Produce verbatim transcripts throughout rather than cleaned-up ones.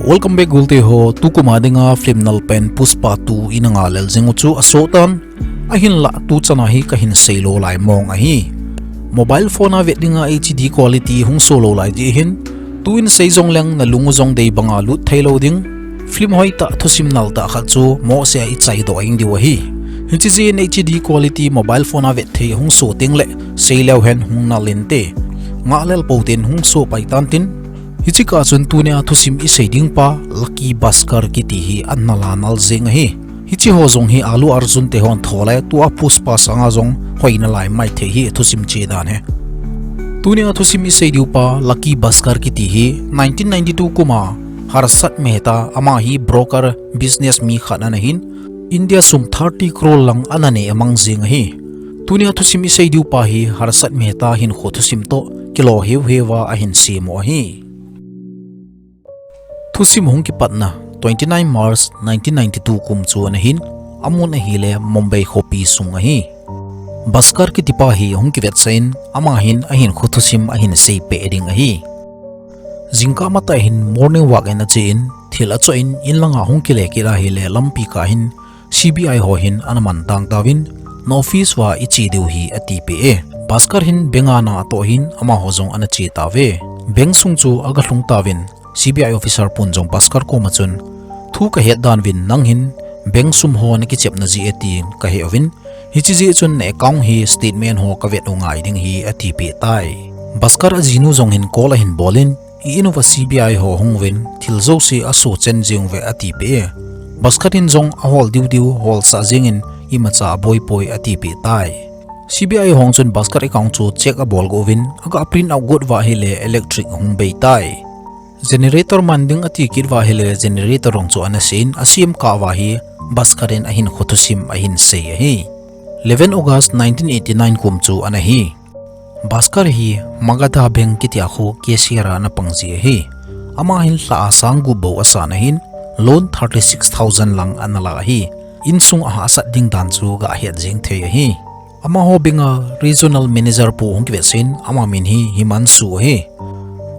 Welcome back gulte ho. Tukum a dinga film nalpen Pushpa two ina ngai lel jing u chu asotan, ahinlah tuchan a hi kahin seilo lai mong ahi. Mobile phone a vet dinga H D quality hung so lou lai jeh hin, tuin sei jongleng nalung u jong dei banga lut theilou ding. Film hoitah thusim naltah khat chu mohseh a ichaidoh jeng diu ahi. Hiche jeh in H D quality mobile phone a vet thei hung so tengleh seileu hen hung nal inte. Ngahlel pou tin hung so pai tan tin. Hiche kah chun tunia thusim isei ding pa Lucky Bhaskar kiti hi anala nal jeng ahi. Hiche ho jong hi Allu Arjun te hon tho le tua Pushpa sanga jong hoi nalai maithei hi thusim che dan hi. Tunia thusim isei diu pa Lucky Bhaskar kiti hi nineteen ninety-two kum a Harshad Mehta, ama hi broker business mi khat ana hin, India sum thirty crore lang ana nei amang jeng ahi. Tunia thusim isei diu pa hi Harshad Mehta hinkho thusim toh kilo heu heuva ahin sem u ahi. Thusim hung kipatna twenty-nine March nineteen ninety-two kum chu ana hin, amun ahile Mumbai khopi sung ahi. Bhaskar kiti pa hi hung kivetsah in, ama hin ahinkho thusim ahin seipeh ding ahi. Jingkah matah hin morning walk in ache in, thil achoh in, in langa hung kile kit ahile lampi kah hin C B I ho hin ana man tang tauvin, na office uva iche diu hi atipeh e. Bhaskar hin bank a na atoh hin amaho jong ana che tauve. Bank sung chu aga lhung tauvin, C B I officer pun jong Bhaskar koma chun, thu kahet dan uvin nang hin bank sum ho nakichepna jeh e tin kahe uvin, hiche jeh chun na account hi statement ho kavet u ngai ding hi atipeh tai. Bhaskar ajinu jong hin call ahin bol in, i in uva C B I ho hung uvin, thil jouse aso chen jeng uve atipeh e. Bhaskar in jong ahol diu diu holsah jeng in imacha aboi poi atipeh tai. C B I ho chun Bhaskar account chu check abol go uvin, aga print out got uva ahile electric hung bei tai. Generator man ding ati kit uva ahile generator jong chu ana se in, asem kah uva hi Bhaskar in ahinkho thusim ahin sei ahi. Eleven August nineteen eighty-nine kum chu ana hi. Bhaskar hi Magadha Bank kitia khu cashier a ana pang ji ahi. Ama hin lha a sang gup bou asan ahin, loan thirty-six thousand lang ana la ahi. Insung ahahsat ding dan chu gahet jeng thei ahi. Amaho bank a regional manager pu hung kivetsah in, ama min hi Himanshu ahi.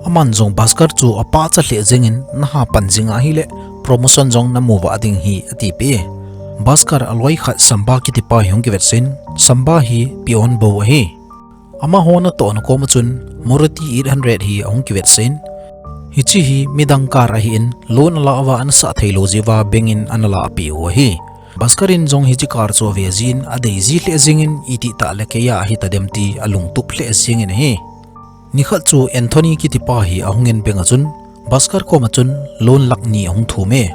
Aman jong Bhaskar chu apachat lheh jeng in, naha pan jing ahile promotion jong namu vah ding hi atipeh e. Bhaskar aloi khat Samba kiti pa hi hung kivetsah in, Samba hi peon bou ahi. Amaho natohna koma chun Maruti eight hundred hi ahung kivetsah in, hiche hi midang car ahin, loan ala uva ana sah theilou jeh uva bank in ana lahpeh u ahi. Bhaskar in jong hiche car chu ave jin, adei ji lheh jeng in, itih tah le keiya ahitadem ti alungtup lheh jeng in ahi. Nikhat chu Anthony kiti pa hi ahung in bank a chun, Bhaskar koma chun loan lakh ni ahung thum e.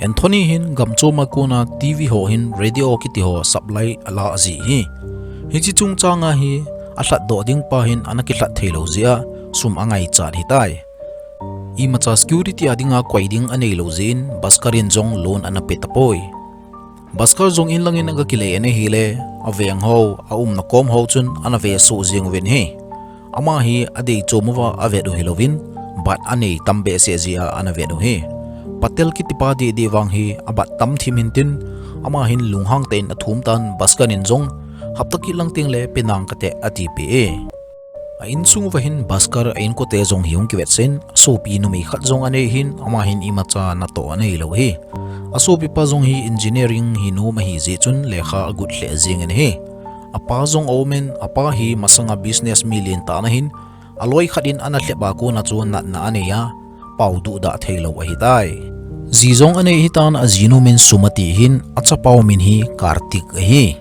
Anthony hin gamchom a kona T V ho hin radio kiti ho supply ala ji ahi. Hiche chungchang a hi alhatdoh ding pa hin ana kilhat theilou jeh a sum angaichat ahitai. Imacha security a dinga koi ding aneilou jeh in Bhaskar in jong loan ana pe tapoi. Bhaskar jong in langin aga kile in ahile, aveng ho, aumna kom ho chun ana vesoh jeng uvin ahi. Ama hi adei chom uva avet u hilouvin, bat anei tam behseh jeh a ana vet u ahi. Patel kiti pa didi vang hi abat tam thim hintin, ama hin lunghang tah in athum tan, Bhaskar in jong, hapta kit lang tengle pe nang kate atipeh e. A insung uva hin Bhaskar a inkote jong hi hung kivetsah in, asopi numei khat jong anei hin, ama hin imacha natoh aneilou ahi. Asopipa jong hi engineering hi nom ahi jeh chun lekha agot lheh jeng in ahi. Apa jong aumin, apa hi masanga business mi lentah ana hin, aloi khat in ana lhep a kona chu natna anei a, pao duhdah theilou ahitai. Ji jong anei ahitan, ajinu min Sumati ahin, achapa u min hi Kartik ahi.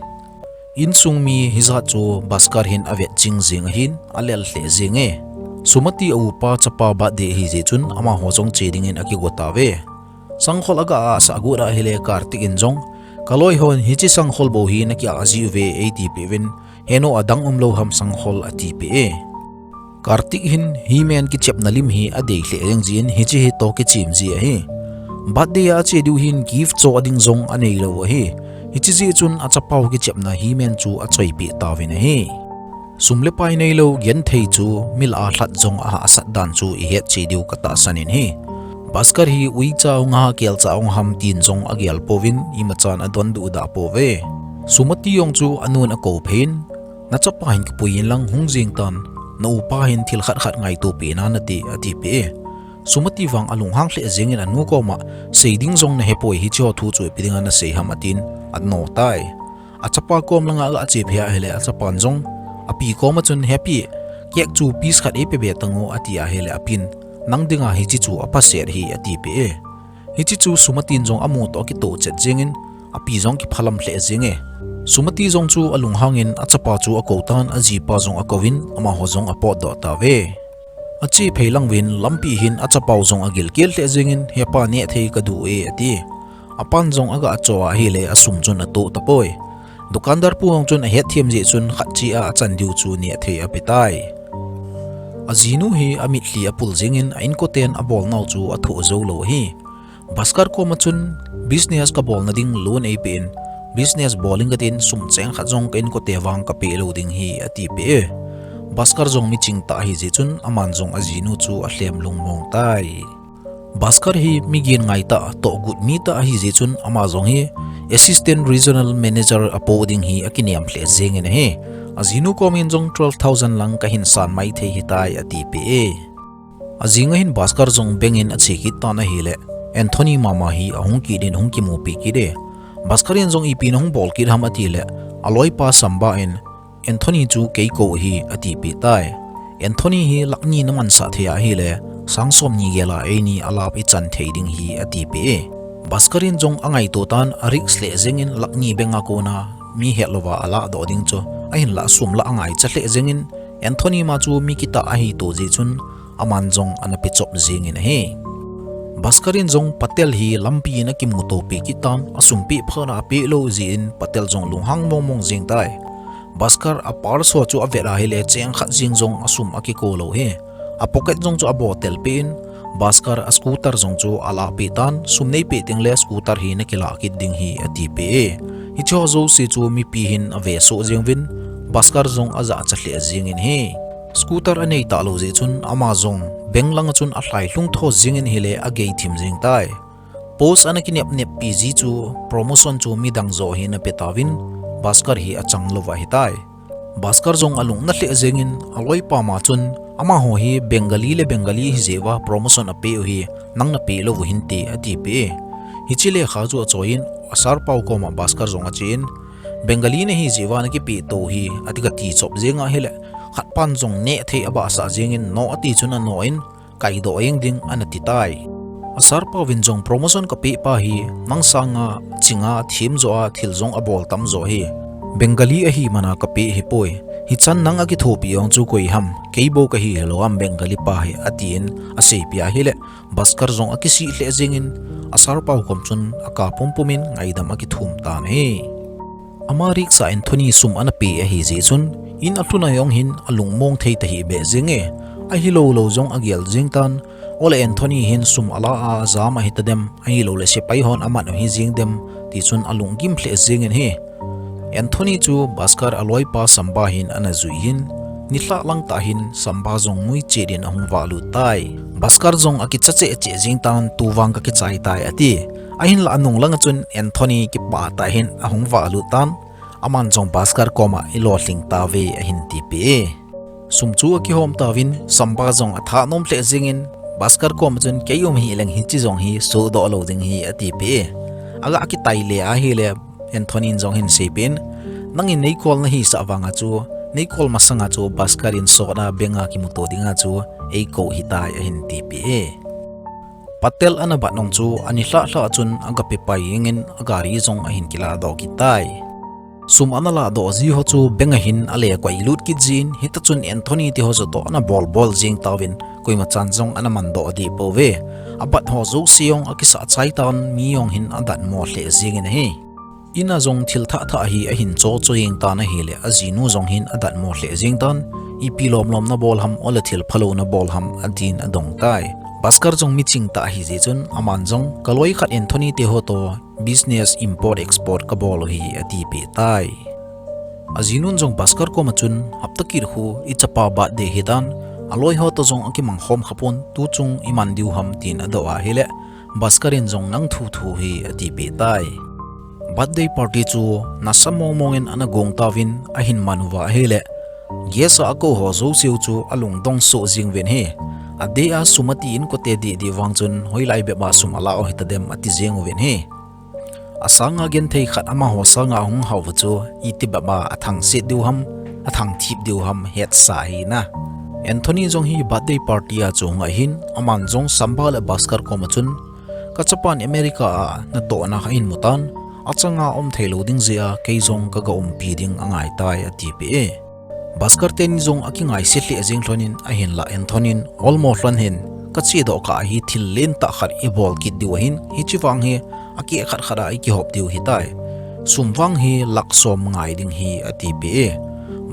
Insung mi hijat chu Bhaskar hin avet ching jeng ahin, alel lheh jeng e. Sumati a upa chapa birthday ahi jeh chun amaho jong che dingin akigo tauve. Sangkhol aga ahsah got ahile Kartik in jong, kaloi hon hiche sangkhol bou hi naki ah ji uve eitipeh uvin, henu adang umlou ham sangkhol atipeh e. Kartik hin He-Man kichepna lim hi adei lheh jeng jin, hiche hi toh kichem ji ahi. Birthday a ache diu hin gift choh ding jong aneilou ahi. Hiche jeh chun achapa u kichepna He-Man chu achoipeh tauvin ahi. Sum le pai neilou, genthei chu milah a lhat jong ahahsat dan chu ihet cheh diu katahsan in ahi. Bhaskar hi uicha hung ham kelcha hung ham tin jong agel pouvin, imachan adonduhdah pouve. Sumati jong chu anun akou phei in, nachapa hin kipui inlang hung jeng tan, na upa hin thil khat khat ngaito peh in nati, atipeh e. Sumati vang alunghang lheh jengin anu koma, "Sei ding jong nahepoi, hiche ho thu chu ipi dinga nasei ham," atin, ano tai. Achapa kom langa aga che phei ahile, achapan jong api koma chun, "He pi, cake chu piece khat eipe be tan o," ati ahile, apin, "Nang dinga hiche chu aphaset ahi," atipeh e. Hiche chu Sumatin jong amu toh akitoh chet jengin, api jong kiphalam lheh jenge. Sumati jong chu alunghangin achapa chu akou tan, ajipa jong akouvin, amaho jong apotdoh tauve. Ache phei lang uvin lampi hin achapau jong agilkel lheh jengin, "Hepa, nehthei kadu e," ati. Apan jong aga cho ahile, asum chun atoh tapoi. Dukandar pu jong chun ahetthem jeh chun khat cheh a achan diu chu nehthei apetai. Ajinu hi amitlhi apul jengin a-inkoten abolnau chu athoh joulou ahi. Bhaskar koma chun, "Business kabol nading loan eipeh in, business bol inge katin, sum cheng khat jong ka-inkote vang kapeh lou ding ahi," atipeh e. Bhaskar jong miching tah ahijeh chun, aman jong ajinu chu alhem lungmong tai. Bhaskar hi mi gin ngai tah, tohgut mi tah ahijeh chun, ama jong hi Assistant Regional Manager apo ding hi akinem lheh jengin ahi. Ajinu komin jong, "Twelve thousand lang kahin san maithei ahitai," atipeh e. Ajing ahin Bhaskar jong bank in ache kit tan ahile, Anthony mama hi ahung kit in ahung kimupi kit e. Bhaskar in jong, "Ipi nahung bol kit ham?" atile, aloipa Samba in, "Anthony chu kei kou ahi," atipeh tai. "Anthony hi lakh ni namansah thei ahile, sang somni gel a eini alap ichan thei ding ahi," atipeh e. Bhaskar in jong angaito tan, a-risk lheh jengin lakh ni bank a kona mi hetlouva alahdoh ding chu, ahinlah sum lah angaicha lheh jengin, Anthony ma chu mi kitah ahitoh jeh chun, aman jong ana pechop jengin ahi. Bhaskar in jong Patel hi lampi in akimutopi kit tan, asum peh phat a apeh lou jeh in Patel jong lunghang mongmong jeng tai. Bhaskar a-purse ho chu avet ahile, cheng khat jeng jong asum akikou lou ahi. A-pocket jong chu abotel peh in, Bhaskar a-scooter jong chu alahpeh tan, "Sum neipeh tengle scooter hi nakilah kit ding ahi," atipeh e. Hicheho jouse chu mipi hin avesoh jeng uvin, Bhaskar jong ajahcha lheh jengin ahi. Scooter anei talou jeh chun, ama jong bank langa chun alhai lhung tho jengin ahile, agei thim jeng tai. Post ana kinepneppi ji chu, promotion chu midang joh hi ana pe tauvin, Bhaskar hi achang louva ahitai. Bhaskar jong alungna lheh jengin, aloipa ma chun, "Amaho hi Bengali le Bengali ahijeh uva promotion apeh u hi, nang napeh lou u hinte," atipeh e. Hiche lekha chu achoiyin, a-sir pau koma Bhaskar jong achen, "Bengali nahijeh uva nakipeh tou ahi," ati, katichop jeng ahile, khatpan jong nehthei abahsah jengin, "No," ati chun ano in, "Kaidoh jeng ding," ana titai. A-sir pauvin jong, "Promotion kapeh pa hi, nang sanga chinga themjoh a thil jong abol tamjoh ahi. Bengali ahi mana kapeh ahipoi. Hichan nang akithopi jong chu koi ham, kei bou kahi hilou ham Bengali pa hi," atin aseipeh ahile, Bhaskar jong akisih lheh jengin, a-sir pau kom chun aka pumpumin ngaidam akithum tan ahi. Ama risk a Anthony sum ana pe ahijeh chun, in alhun a jong hin alungmong thei tahih beh jenge, ahilouleh jong agel jeng tan, ole Anthony hin sum ala a ajam ahitadem, ahilouleh sepai hon aman u hijeng dem, tichun alunggim lheh jengin ahi. Anthony chu Bhaskar aloipa Samba hin ana jui in, nilhah lang tah hin Samba jong nuichet in ahung vahlut tai. Bhaskar jong akicha cheh cheh jeng tan, tuvang kakichai tai ati. Ahinlah anung langa chun Anthony kipah tah in ahung vahlut tan, aman jong Bhaskar koma ilolhing tauve ahin tipeh e. Sum chu akihom tauvin, Samba jong athanom lheh jengin, Bhaskar koma chun, kei um hih leng hiche jong hi sohdoh lou ding ahi atipeh e. Aga kitaile ahile, Anthony in jong ahin seipeh in, nangin neicall nahisah vanga chu, neicall masanga chu Bhaskar in sot a bank a kimuto dinga chu eikou hitai ahin tipeh e. Patel ana bat nung chu anilhah lhah chun aga pepai jengin agari jong ahin kilahdoh kit tai. Sum ana lahdoh ji ho chu bank a hin ale koilut kit jin, hitachun Anthony te ho jotoh ana bolbol jeng tauvin, koimachan jong ana mandoh deh pouve. Abat ho jouse jong akisah chai tan, mi jong hin adatmo lheh jengin ahi. In a jong thil thah thah hi ahin cho cho jeng tan ahile, ajinu jong hin adatmo lheh jeng tan, ipi lomlom nabol ham, ole thil phalou nabol ham, atin adong tai. Bhaskar jong miching tah ahijeh chun, aman jong, kaloi khat Anthony te ho toh business import export kabol u ahi atipeh tai. Ajinun jong Bhaskar koma chun, hapta kit khu ichapa birthday ahitan, aloi ho toh jong akimang khom khapon, tuchung iman diu ham tin adoh ahile, Bhaskar in jong nang thu thu ahi atipeh tai. Birthday party chu nasa mongmong in ana gong tauvin ahin man uva ahile, guest a akou ho jouseu chu alungdong soh jeng uvin ahi. Adeh a sum ati in kote didi vang chun hoilai bep a sum ala u hitadem ati jeng uvin ahi. Asanga genthei khat amaho sanga hung hau chu iti bep a athang set diu ham, athang thip diu ham hetsa hina. Anthony jong hi birthday party a chu hung ahin, aman jong Samba le Bhaskar koma chun, "Kachapan America a natohna ahin mutan, achanga um theilou ding jeh a kei jong kaga umpi ding angai tai," atipeh e. Bhaskar teni jong akingaise lheh jeng lhonin ahinlah Anthony in olmo lhon hin, "Kachedoh kah hi thil lentah khat ibol kit diu ahin, hiche vang hi akeh khat khat a ikihop diu hitai. Sum vang hi lakh som ngai ding hi," atipeh e.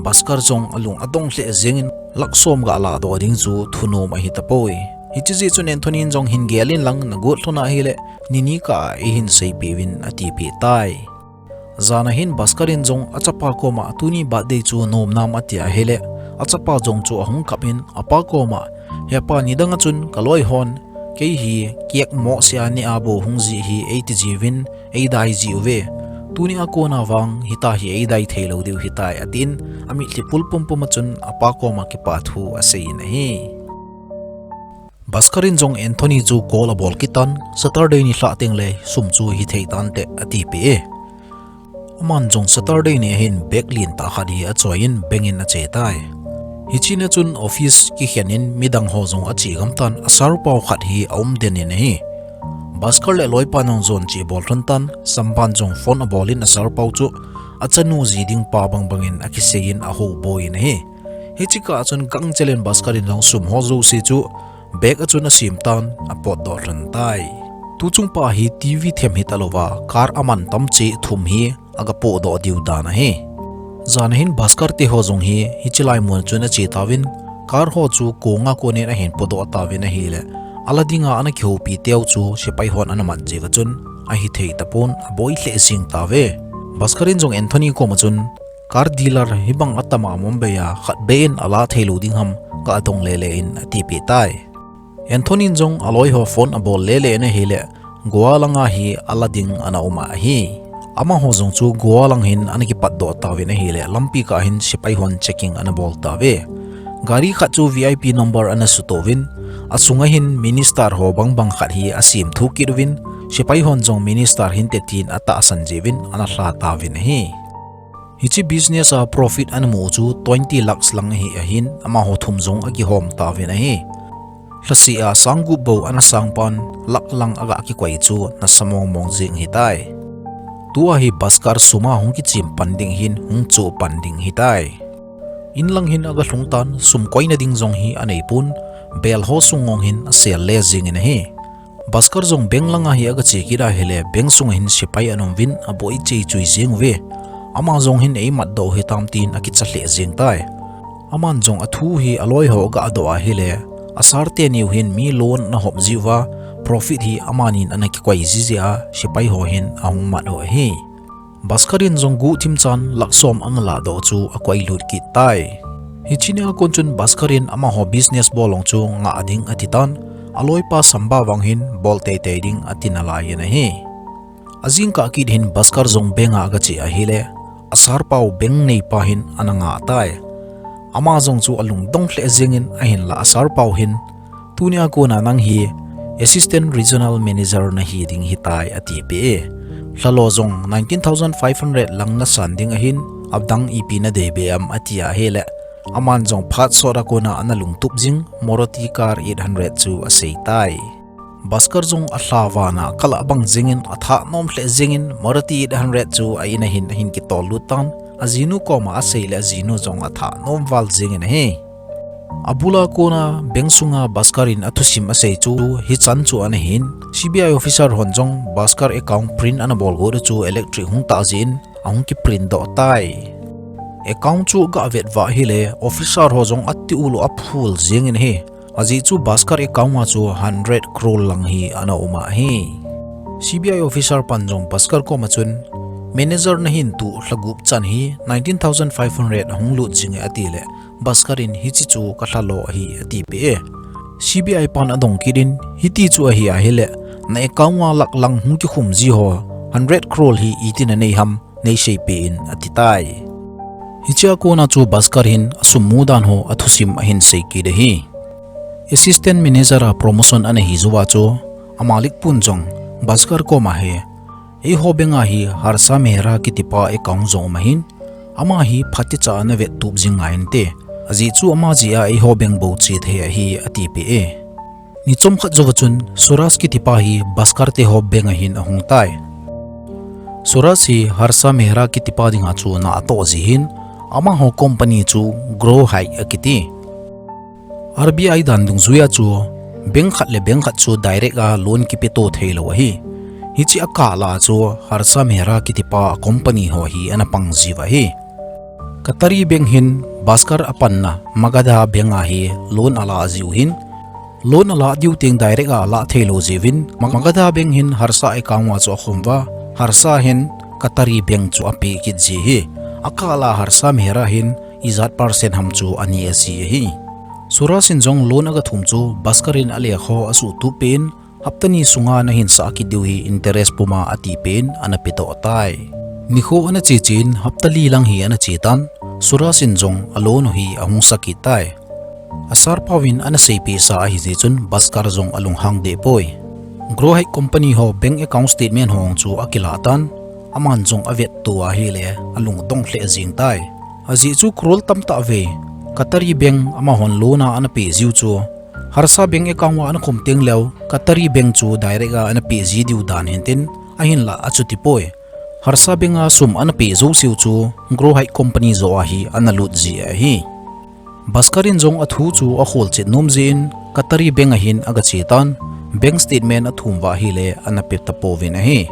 Bhaskar jong alung adong lheh jengin lakh som ga ladoh ding chu thunom ahitapoi. Hiche jeh chun Anthony in jong hin gel inlang nagot lhon ahileh, nini kah a eihin seipeh uvin atipeh tai. Jan ahin Bhaskar in jong achapa koma tuni birthday chu nom nam ati ahileh, achapa jong chu ahung kap in apa koma, "Hepa, nidang a chun kaloi hon kei hi cake mohse a neh a bou hung jih hi eiti jiuvin, eidai jiuve. Tuni a kona vang hitia hi eidai theilou diu hitai," atin, amitlhi pul pumpum a chun apa koma kipathu aseiyin ahi. Bhaskar in jong Anthony chu call abol kit tan, Saturday nilhah tengle sum chu hithei tante atipeh e. Aman jong Saturday ni ahin bag lentah khat hi achoiyin bank in ache tai. Hiche ni chun office kikhen in midang ho jong ache gam tan, asarpau khat hi aum den in ahi. Bhaskar le aloipan jong jon cheh bol lhon tan, Samban jong phone abol in asarpau chu achanu ji ding pa bangbang in akiseiyin ahoboi in ahi. Hiche kah a chun gangchel in Bhaskar in jong sum ho jouse chu bag a chun asem tan, apotdoh lhon tai. Tuchung pa hi TV them hitalouva, car aman tam cheh thum hi aga pohdoh diu dan ahi. Jan ahin Bhaskar teho jong hi hiche laimun a chun ache tauvin, car ho chu konga konin ahin pohdoh tauvin ahileh, ala dinga ana kihoupi teu chu sepai hon ana mat jeh uva chun ahithei tapon, aboi lheh jeng tauve. Bhaskar in jong Anthony koma chun, "Car dealer hibang atama Mumbai a khat beh in ala theilou ding ham, kadong lele in," atipeh tai. Anthony in jong aloi ho phone abol lele in ahileh, Goa langa hi ala ding ana um ahi. Amaho jong chu Goa lang hin ana kipatdoh tauvin ahileh, lampi kah hin sepai hon checking ana bol tauve. Gari khat chu VIP number ana sutoh uvin, asunga hin minister ho bangbang khat hi asemthu kit uvin, sepai hon jong minister hinte tin atahsan jeh uvin ana lha tauvin ahi. Hiche business a profit ana mu chu twenty lakhs lang ahi ahin, amaho thum jong akihom tauvin ahi. Lhaseh a sang gup bou ana sang pan, lakh lang aga kikoi chu nasa mong mong jeng hitai. Tua hi Bhaskar sum a hung kichem pan ding hin hung choh pan ding hitai. In lang hin aga lhung tan, sum koina ding jong hi anei pon, bel ho sung ngong hin asel le jengin ahi. Bhaskar jong bank langa hi aga che kit ahileh, bank sunga hin sepai ana um uvin, aboi chei chui jeng uve. Ama jong hin eimatdoh u hitam tin akicha lheh jeng tai. Aman jong athu hi aloi ho aga doh ahileh, asar teni u hin mi loan ana hop jiuva, profit hi amanin ana kikoi ji jeh a, sepai ho hin ahung mat u ahi. Bhaskar in jong guhthim chan lakh som ana ladoh chu akoi lut kit tai. Hiche nia kon chun Bhaskar in amaho business bol jong chu ngah ding ati tan, aloipa Samba vang hin bol teitei ding ati nalai in ahi. Ajingkah kit hin Bhaskar jong bank a aga che ahileh, asarpau bank neipa hin ana ngah tai. Ama jong chu alungdong lheh jengin ahinlah asarpau hin, "Tunia kona nang hi Assistant Regional Manager nahi ding hitai," atipeh e. Lhalo jong nineteen thousand five hundred lang nasan ding ahin, adang ipi nadei be am ati ahileh, aman jong phat sot a kona ana lungtup jing, Maruti car eight hundred chu asei tai. Bhaskar jong alha vana kalah bang jengin athah nom lheh jengin Maruti eight hundred chu a-in a hin ahin kitol lut tan, ajinu koma asei le ajinu jong athah nom val jengin ahi. Abula kona bank sunga Bhaskar in athusim asei chu hichan chu ana hin, C B I officer hon jong Bhaskar account print ana bol got u chu electric hung tah jeh in ahung kiprint doh tai. Account chu aga vet vah hile officer ho jong ati ulu aphul jengin ahi. Ajeh chu Bhaskar account a chu hundred crore lang hi ana um ahi. C B I officer pan jong Bhaskar koma chun, manager nahin tuh lha gup chan hi nineteen thousand five hundred ahung lut jing e atile, Bhaskar in hiche chu kalha lo ahi atipeh e. C B I pan adong kit in, hiti chu ahi ahile, na account a lakh lang hung kikhum ji ho, hundred crore hi iti nanei ham, neiseipeh in ati tai. Hichea kona chu Bhaskar hin asum mu dan ho athusim ahin sei kit ahi. Assistant Manager a promotion ana hi jouva chu, amalik pun jong Bhaskar koma hi, eiho bank a hi Harsha Mehra kitipa account jong um ahin, ama hi phatecha ana vettup jing ngai inte, ajeh chu ama jeh a eiho bank bou che thei ahi, atipeh e. Ni chomkhat jouva chun Suraj kitipa hi Bhaskar teho bank a hin ahung tai. Suraj hi Harsha Mehra kitipa dinga chu na atoh ji hin, amaho company chu Grow Height akiti. R B I dan dungjuia chu bank khat le bank khat chu direct a loan kipeto theilou ahi. Hiche akah lah a chu Harsha Mehra kitipa company ho hi ana pang jiuva ahi. Qatari Bank hin Bhaskar apanna Magadha Bank a hi loan ala jiu hin, loan ala diu teng direct a alah theilou jiuvin, Magadha Bank hin Harsha account a chu akhum uva, Harsha hin Qatari Bank chu ape kit ji ahi. Akah lah a Harsha Mehra hin ijat percent ham chu aneh ji ahi. Suraj in jong loan agathum chu Bhaskar in alekha asuhtup peh in, hapta ni sunga nahin sah kit diu ahi interest puma atipeh in ana pedoh tai. Nikho ana che che in hapta li lang hi ana che tan, Suraj in jong a loan u hi ahung sah kit tai. A sir pauvin ana seipeh sa ahijeh chun Bhaskar jong alunghang deh poi. Grow Height company ho bank account statement ho chu akilah tan, aman jong avetto ahile alungdong lheh jeng tai. Ajeh chu crore tamtah vei Qatari Bank amahon loan a ana pe jiu chu, Harsha Bank account a ana khum teng leu Qatari Bank chu direct a ana pe ji diu dan hintin, ahinlah achuti poi. Harsha Bank a sum ana pe jouseu chu Grow Height company joh a hi ana lut ji ahi. Bhaskar in jong athu chu akhol chet nom jeh in Qatari Bank a hin aga che tan, bank statement athum uva ahile ana pe tapouvin ahi.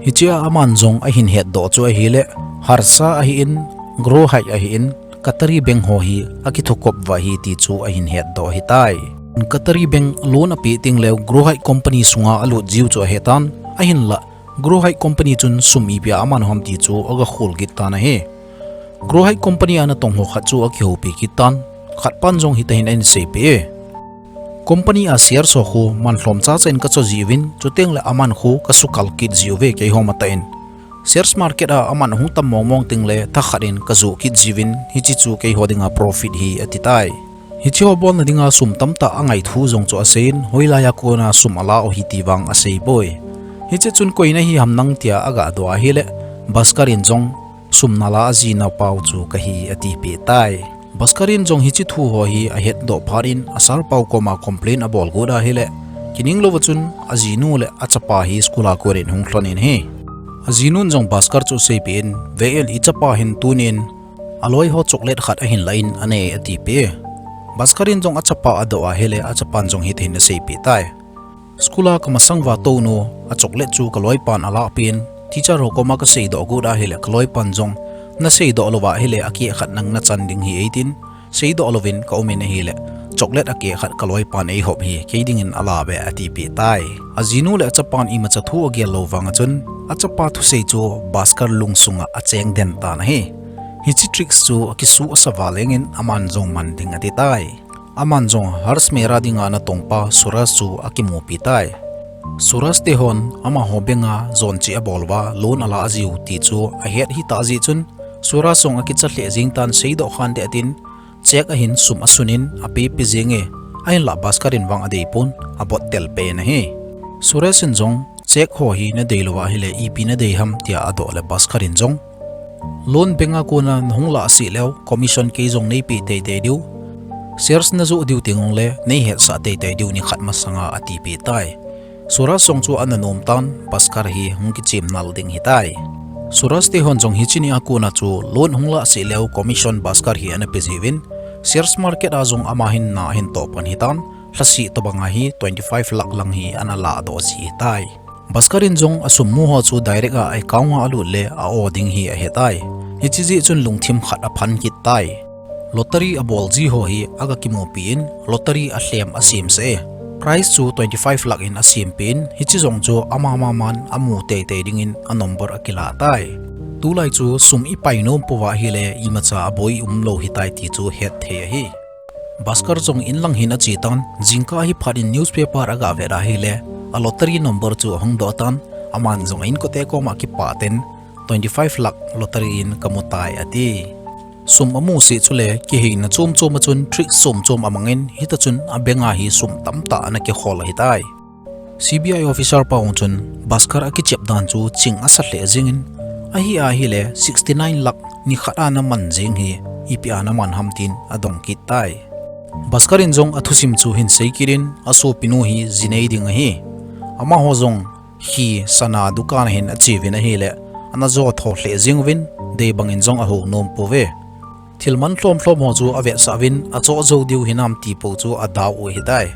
Hichea aman jong ahin hetdoh chu ahile, Harsha ahin, Grow Height ahin, Qatari Bank ho hi akithukop uva ahi ti chu ahin hetdoh ahitai. Qatari Bank loan ape teng leu Grow Height company sunga alut jiu chu ahetan, ahinlah Grow Height company chun sum ipi a aman u ham ti chu aga khol kit tan ahi. Grow Height company a natong ho khat chu akihoupi kit tan, khat pan jong hitahin ana seipeh e. Company a shares ho khu man lhom chacha in kacho jiuvin, chuteng le aman khu kasukal kit jiuve keiho matah in. Shares market a aman ahung tam mong mong teng le thakhat in kajoh kit jiuvin, hiche chu keiho dinga profit ahi ati tai. Hiche ho bolna dinga sum tamtah angai thu jong chu aseiyin, hoilai a kona sum ala u ahi ti vang asei poi. Hiche chun koi nahi ham nang tia aga doh ahile, Bhaskar in jong sum nala aji naopau chu kahi atipeh tai. Bhaskar in jong hiche thu ho hi ahetdoh phat in a sir pau koma complain abol got ahile, kining louva chun ajinu le achapa hi school a konin hung lhon in ahi. Ajinun jong Bhaskar chu aseipeh in, ve in ichapa hin tunin aloi ho chocolate khat ahin lah in anei atipeh e. Bhaskar in jong achapa adoh ahile achapan jong hitahin aseipeh tai. School a kamasang uva tounu a chocolate chu kaloipan alahpeh in, teacher ho koma kaseidoh got ahile kaloipan jong, naseidoh louva ahile akeh khat nang nachan ding ahi eitin, seidoh louvin kaumin ahile, chocolate akeh khat kaloipan eihop ahi, kei dingin alauve atipeh tai. Ajinu le achapan imacha thu agel lou vanga chun, achapa thusei chu Bhaskar lungsunga acheng den tan ahi. Hiche tricks chu akisuh asa valengin aman jong man ding ati tai. Aman jong Harsh Mehra dinga natongpa Suraj chu akimupi tai. Suraj tehon amaho bank a jon cheh abol uva loan ala jiu ti chu ahet ahitah jeh chun, Suraj jong akicha lheh jeng tan seidoh khante atin, cheque ahin sum asunin apepe jenge, ahinlah Bhaskar in vang adeipon, abottel pen ahi. Suraj in jong cheque ho hi nadei louva ahile ipi nadei ham tia adoh le Bhaskar in jong, loan bank a kona nahung lahseh leu commission kei jong neipe teitei diu, shares najoh diu teng jongle neihetsah teitei diu nikhat masanga atipeh tai. Suraj jong chu ana nom tan, Bhaskar hi hung kichemnal ding ahitai. Suraj tehon jong hiche nia kona chu loan hung lahseh leu commission Bhaskar hi ana pe jiuvin, shares market a jong ama hin na ahin tohpan ahitan, lhaseh tobanga hi twenty five lakh lang hi ana lahdoh ji ahitai. Bhaskar in jong asum mu ho chu direct a account a alut le a-o ding hi ahetai. Hiche jeh chun lungthim khat aphan kit tai. Lottery abol ji ho hi aga kimupi in, lottery alhem asemsah e. Prize chu twenty five lakh in asempeh in, hiche jong chu ama maman amu teitei dingin a number akilah tai. Tulai chu sum ipai nom pouva ahile imacha aboi umlou ahitai ti chu hetthei ahi. Bhaskar jong inlang hin achetan, jingkah ahiphat in newspaper aga vet ahile, a lottery number chu ahung doh tan, aman jong a inkote koma kipah ten, twenty five lakh lottery in kamutai ati. Sum amu seh chule kiheina chom chom a chun trick chom chom amangin, hita chun a bank a hi sum tamtah ana kikhol ahitai. C B I officer pa hung chun Bhaskar akichep dan chu ching asa lheh jengin, ahi ahile sixty nine lakh nikhat a ana man jeng hi ipi a ana man ham tin adong kit tai. Bhaskar in jong athusim chu hin sei kit in, asopinu hi ji nei ding ahi. Amaho jong hi sana dukan a hin ache uvin ahile, ana jo tho lheh jeng uvin, dei bangin jong ahou nom pouve. Thil man lhom lhom ho chu avetsah uvin, achoh jou diu hinam ti po chu adau u ahitai.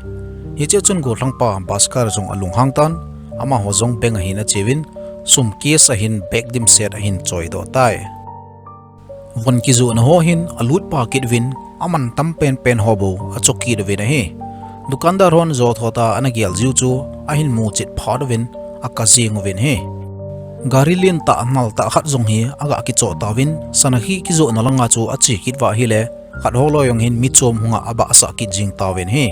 Hiche chun gollhangpa Bhaskar jong alunghang tan, amaho jong bank a hin ache uvin, sum case a hin bag dimset ahin choidoh tai. Von kijohna ho hin alut pa kit uvin, aman tam penpen ho bou achoh kit uvin ahi. Dukandar hon jo tho ta ana gel jiu chu ahin muchet phat uvin, aka jeng uvin ahi. Gari lentah naltah khat jong hi aga kichoh tauvin, sana khi kijohna langa chu ache kit uva ahile, khat ho loi jong hin mi chom hunga abahsah kit jeng tauvin ahi.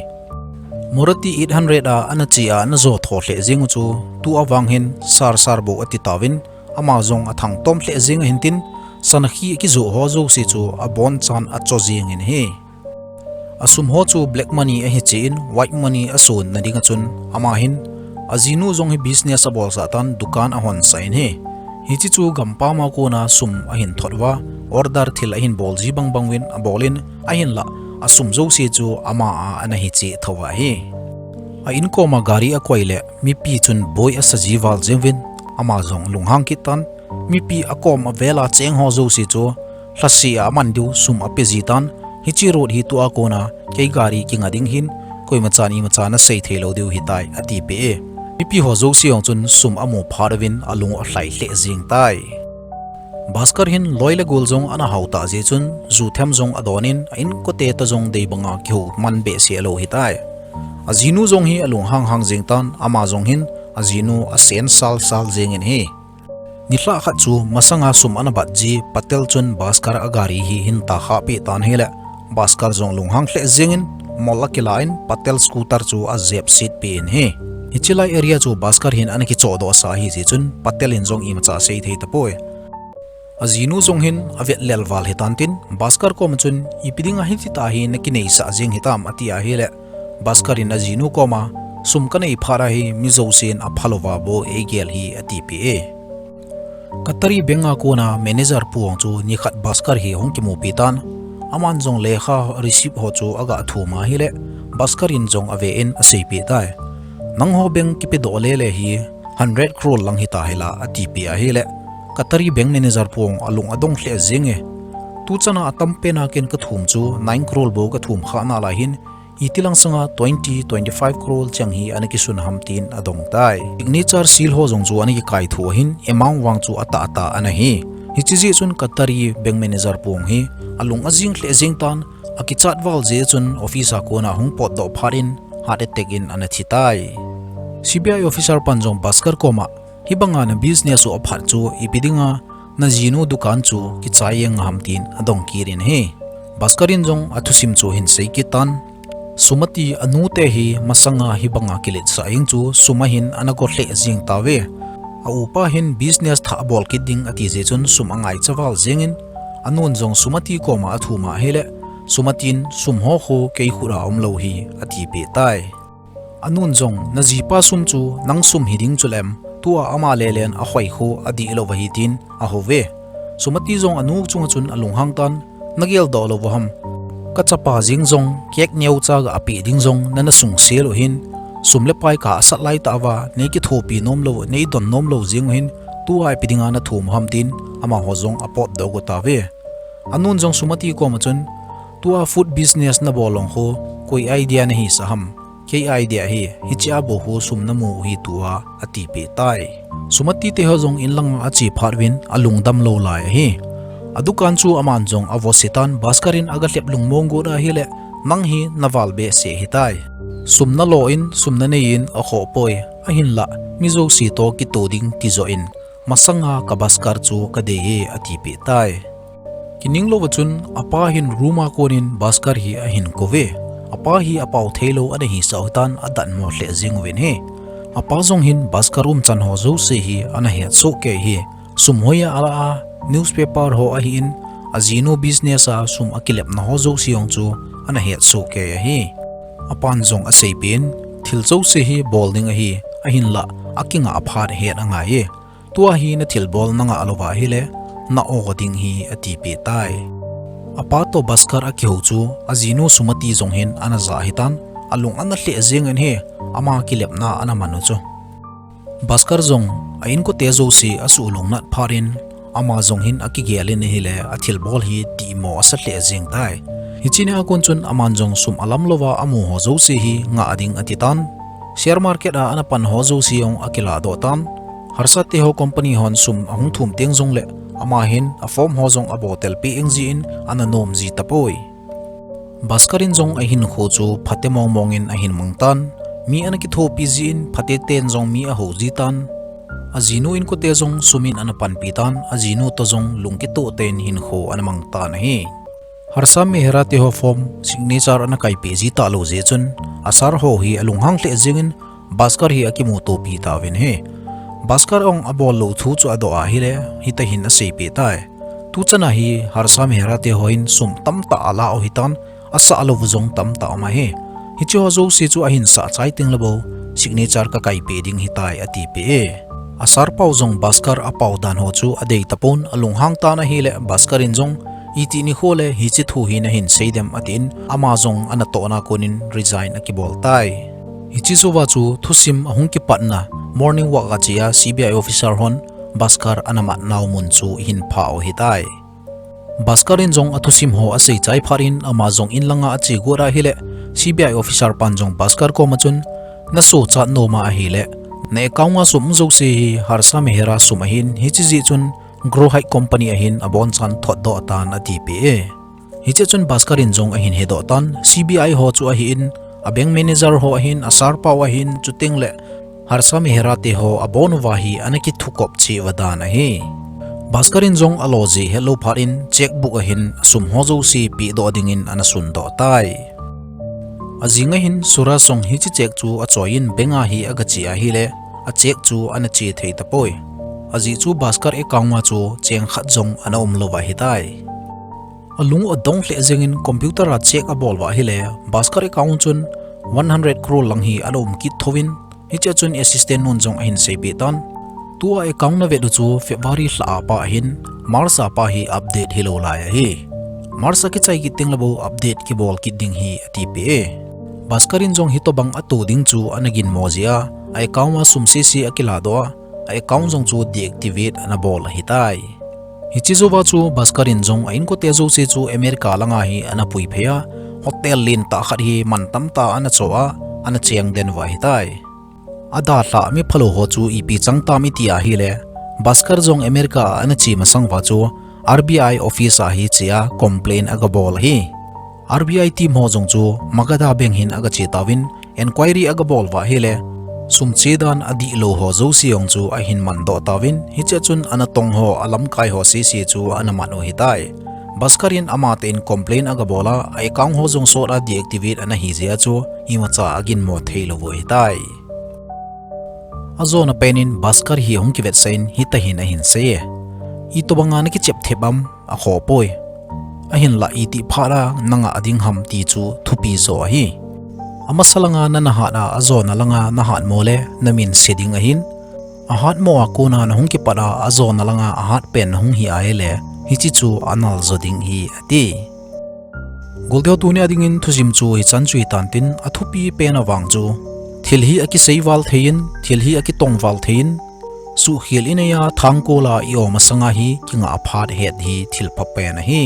Maruti eight hundred a ana che a ana jo tho lheh jeng u chu, tua vang hin sar sar bou ati tauvin, ama jong athangtom lheh jeng ahin tin, sana khi akijoh ho jouse chu abonchan achoh jengin ahi. Asum ho chu black money ahi cheh in, white money asonna dinga chun, ama hin ajinu jong hi business abolsah tan, dukan ahonsah in ahi. Hiche chu gampam a kona sum ahin thot uva, order thil ahin bol ji bang bang uvin abol in, ahinlah asum jouse chu ama a ana hi cheh thouva ahi. A inkom a gari akoi le mipi chun boi asa ji val jeng uvin, ama jong lunghang kit tan, mipi akom avel a cheng ho jouse chu lhase a aman diu sum ape ji tan, hiche road hi tua kona kei gari kinga ding hin, koimachan imacha ana sei thei lou diu ahitai, atipeh e. Mipi ho jouse jong chun sum amu phat uvin alung alhai lheh jeng tai. Bhaskar hin loi le gol jong ana hao tah jeh chun, ju them jong adon in, a inkote toh jong dei banga kihou man behseh lou ahitai. Ajinu jong hi alunghang hang jeng tan, ama jong hin ajinu asen sal sal jengin ahi. Nilhah khat chu masanga sum ana bat ji Patel chun Bhaskar a gari hi ahin takhah peh tan ahile, Bhaskar jong lunghang lheh jengin mol akilan Patel scooter chu ajep set peh in ahi. Hiche lai area chu Bhaskar hin ana kichohdoh sa ahi jeh chun Patel in jong imacha asei thei tapoi. Ajinu jong hin avet lel val hitan tin, Bhaskar koma chun, ipi dinga hiti tah hi nakineisah jeng hitam, ati ahile, Bhaskar in ajinu koma, sum kanei phat a hi mi jousen aphalouva bou eigel hi, atipeh e. Qatari bank a kona manager pu jong chu nikhat Bhaskar hi ahung kimupi tan, aman jong lekha receipt ho chu aga thum ahile, Bhaskar in jong ave in aseipeh tai. Nangho bank kipedoh lele hi hundred crore lang hita hila, atipeh ahile, Qatari bank manager pu jong alung adong lheh jenge. Tuchana atam pena ken kathum chu nine crore bou kathum khah nalai hin, itilang sanga twenty, twenty five crore cheng hi ana kisun ham tin adong tai. Signature seal ho jong chu ana kikaithu ahin, amount vang chu atahtah ana hi. Hiche jeh chun Qatari bank manager pu jong hi alung ajing lheh jeng tan, akichat val jeh chun office a kona ahung potdoh phat in heart attack in ana thi tai. C B I officer pan jong Bhaskar koma, hibanga na business u aphat chu ipi dinga najinu dukan chu kichai jeng ham tin adong kit in ahi. Bhaskar in jong athusim chu ahin sei kit tan, Sumati anute hi masanga hibanga kiletsah jeng chu sum a hin ana go lheh jeng tauve. A upa hin business thah abol kit ding ati jeh chun sum angaicha val jengin, anun jong Sumati koma athum ahile, Sumati in sum ho khu kei khut a umlou hi, atipeh tai. Anun jong, najipa sum chu nang sum hiding chulem, tua ama lelen akhoi khu adih lou ahi tin ahouve. Sumati jong anu chunga chun alunghang tan, nageldoh lou u ham? Kachapa jeng jong cake neocha ga apeh ding jong nana sungsel u hin, sum le pai kasat laitah uva nei kithopi nomlou, nei don nomlou jeng u hin, tua ipi dinga nathum u ham, tin amaho jong apotdoh u tauve. Anun jong Sumati koma chun, tua food business nabol jong khu koi idea nahisah ham? Kei idea ahi, hichea bou khu sum namu u hi tua, atipeh tai. Sumati teho jong inlanga ache phat uvin alungdam lou lai ahi. Adukan chu aman jong avose tan, Bhaskar in aga lhep lungmong got ahile, nang hi naval behseh ahitai. Sum nalo in, sum nanei in akhoh poi, ahinlah mi jouse toh kitoh ding tijoh in, masanga ka Bhaskar chu kadei e, atipeh tai. Kining louva chun apa hin room a konin Bhaskar hi ahin kouve. Apa hi apao theilou ana hisah u hitan, adatmo lheh jeng uvin ahi. Apa jong hin Bhaskar umchan ho jouse hi ana hetsoh kei ahi. Sum hoiya ala a, newspaper ho ahin, ajinu business a sum akilepna ho jouse jong chu ana hetsoh kei ahi. Apan jong aseipeh in, thil jouse hi bol ding ahi, ahinlah akinga phat het angai e. Tua hi nathilbol nangah louva ahile, na-o ding ahi, atipeh tai. Apa toh Bhaskar akihou chu, ajinu sum ati jong hin ana ja ahitan, alung ana lheh jengin ahi, ama kilepna ana man u chu. Bhaskar jong a-inkote jouse asuh lungnat phat in, ama jong hin akigel in ahile, athilbol hi dihmo asa lheh jeng tai. Hiche nia kon chun aman jong sum alam louva amu ho jouse hi ngah ding atitan. Share market a ana pan ho jouse jong akiladoh tan. Harsha te ho company hon sum ahung thum teng jongle, ama hin a form ho jong abol tel peh jeng jin ana nom ji tapoi. Bhaskar in jong ahinkho chu phaten mong mong in ahin mang tan. Mi ana kithopi jin, phaten jong mi ahou ji tan. Ajinu inkote jong sum in ana panpi tan, ajinu toh jong lungkitoh tah in hinkho ana mang tan ahi. Harsha Mehra te ho form signature ana kaipeh ji talou jeh chun, a sir ho hi alunghang lheh jengin, Bhaskar hi akimutopi tauvin ahi. Bhaskar in abol lou thu chu adoh ahile, hitia hin aseipeh tai. Tuchan a hi Harsha Mehra te hon sum tamtah ala u ahitan, asah lou u jong tamtah aum ahi. Hiche ho jouse chu ahin sah chai teng le bou, signature kakaipeh ding ahitai atipeh e. A sir pau jong Bhaskar apau dan ho chu adei tapon, alunghang tan ahile, Bhaskar in jong, iti nikho le hiche thu hi nahin sei dem atin, ama jong anatohna kon in resign akibol tai. Hiche jouva chu thusim ahung kipatna morning walk a che a C B I officer hon Bhaskar ana mat nau mun chu ahin phah u ahitai. Bhaskar in jong athusim ho asei chai phat in ama jong in langa ache got ahile, C B I officer pan jong Bhaskar koma chun, na sochat nom ahile, na account a sum jouse hi Harsha Mehra sum ahin, hiche jeh chun Grohite company ahin abonchan thotdoh tan atipeh e. Hiche chun Bhaskar in jong ahin hedoh tan, C B I ho chu ahin, a bank manager ho ahin, a sir pau ahin, chuteng le Harsha Mehra te ho abon uva hi ana kithukop cheh uva dan ahi. Bhaskar in jong alo jeh hetlou phat in checkbook ahin asum ho jouse pehdoh dingin ana sundoh tai. Ajing ahin Suraj jong hiche check chu achoi in bank a hi agache ahile, a check chu ana che thei tapoi. Ajeh chu Bhaskar account a chu cheng khat jong ana umlou ahitai. Alung u adong lheh jengin computer a check abol uva ahile, Bhaskar account chun one hundred crore lang hi ana um kit thouvin, hichea chun assistant nun jong ahin seipeh tan. Tua account na vet u chu February lha a pat ahin, March a pat hi update hilou lai ahi. March a kichai kit teng le bou update kibol kit ding ahi atipeh e. Bhaskar in jong hitobang ato ding chu ana ginmo jeh a, a account a sum sese akiladoh a, a account jong chu deactivate ana bol ahitai. Hiche jouva chu Bhaskar in jong a inkote jouse chu America langa hi ana puiphei a, hotel lentah khat hi man tamtah ana cho a, ana cheng den uva ahitai. Adalhah mi phalou ho chu ipi chang tam iti ahile, Bhaskar jong America a ana che masang uva chu R B I office a hi che a complaint agabol ahi. R B I team ho jong chu Magadha Bank hin agache tauvin, enquiry agabol uva ahile, sum che dan adihlou ho jouse jong chu ahin mandoh tauvin, hichea chun anatong ho alamkai ho sese chu ana man u ahitai. Bhaskar in amatah in complaint agabol a, a account ho jong sot a deactivate ana hi jeh a chu imacha aginmo theilou u ahitai. Ajona pen in Bhaskar hi ahung kivetsah in hitia hin ahin sei e. Itobanga nakichep thep am, akhoh poi. Ahinlah itih phat a nangah ding ham ti chu thupi jo ahi. Amasa langa nana hat a, ajona langa nahatmo le namin se ding ahin, ahatmo a kona nahung kipat a, ajona langa ahat pen nahung hi ahile, hiche chu anal jo ding ahi, ati. Golteho, tunia dingin thusim chu hichan chu hitan tin, athupi pen avang chu, thil hi akisei val thei in, thil hi akitong val thei in, suhkhel inei a thangkol a i-um masanga hi kingah phat het hi thil pha pen ahi.